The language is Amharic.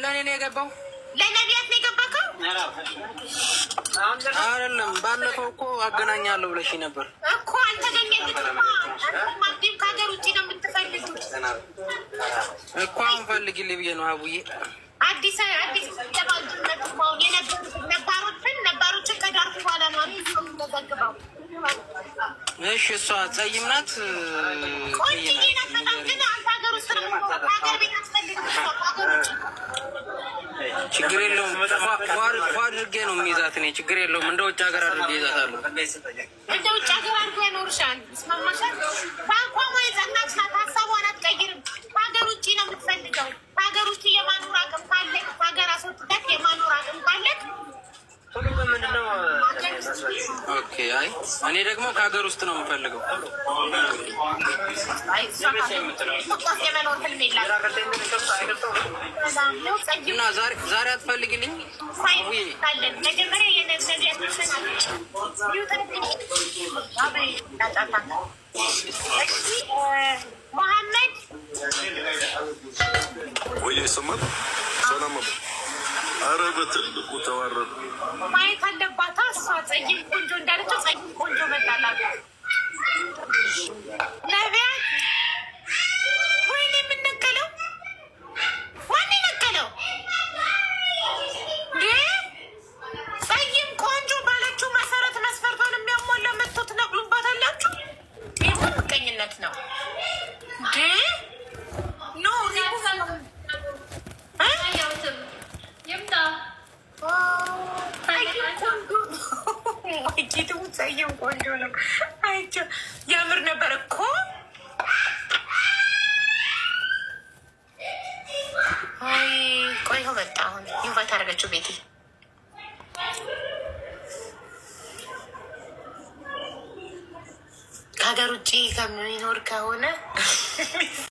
ለእኔ ነው የገባው። ለነቢያት ነው የገባከው? አይደለም፣ ባለፈው እኮ አገናኛለሁ ብለሽ ነበር እኮ አልተገኘልትም። ከሀገር ውጭ ነው የምትፈልጉት እኮ አሁን ፈልጊልኝ ብዬ ነው አቡዬ። አዲስ አዲስ የነበሩት ነባሮችን ነባሮችን ከዳርኩ በኋላ ነው የሚዘግበው። እሺ፣ እሷ ጸይም ናት፣ ቆንጅዬ ናት በጣም ግን አንተ ሀገር ውስጥ ነው ሀገር ቤት አትፈልግም። ሀገር ውጭ ችግር የለውም። ፏ አድርጌ ነው የሚይዛት እኔ ችግር የለውም። እንደ ውጭ ሀገር አድርጌ ይዛታለሁ። እንደ ውጭ ሀገር አድርጎ ያኖርሻል። ይስማማሻል። በአቋሟ የጸናች ናት። ሀሳቧን አትቀይርም። ከሀገር ውጭ ነው የምትፈልገው። ከሀገር ውጭ የማኖር አቅም ካለክ፣ ከሀገር አስወጥተህ የማኖር አቅም ካለክ Okay። አይ እኔ ደግሞ ከሀገር ውስጥ ነው የምፈልገው። የመኖር ህልም የላትም እና ዛሬ አትፈልግልኝ? መጀመሪያ መሐመድ ወይ ይሰማል። ሰላም። አረ በትልቁ ተዋረዱ። ማየት አለባታ እሷ ፀይም ቆንጆ እንዳለችው ፀይም ቆንጆ መጣላት ነቢያት። ወይኔ የምነቀለው ማን የነቀለው? ፀይም ቆንጆ ባለችው መሰረት መስፈርቷን የሚያሟላ መጥቶ ትነቅሉባታላችሁ። ይህ ምቀኝነት ነው። No ፀይም ቆንጆ ነው። አይቼው ያምር ነበር እኮ። ቆይ መጣ። አሁን invite አደረገችው ቤቴ። ከሀገር ውጭ ከሚኖር ከሆነ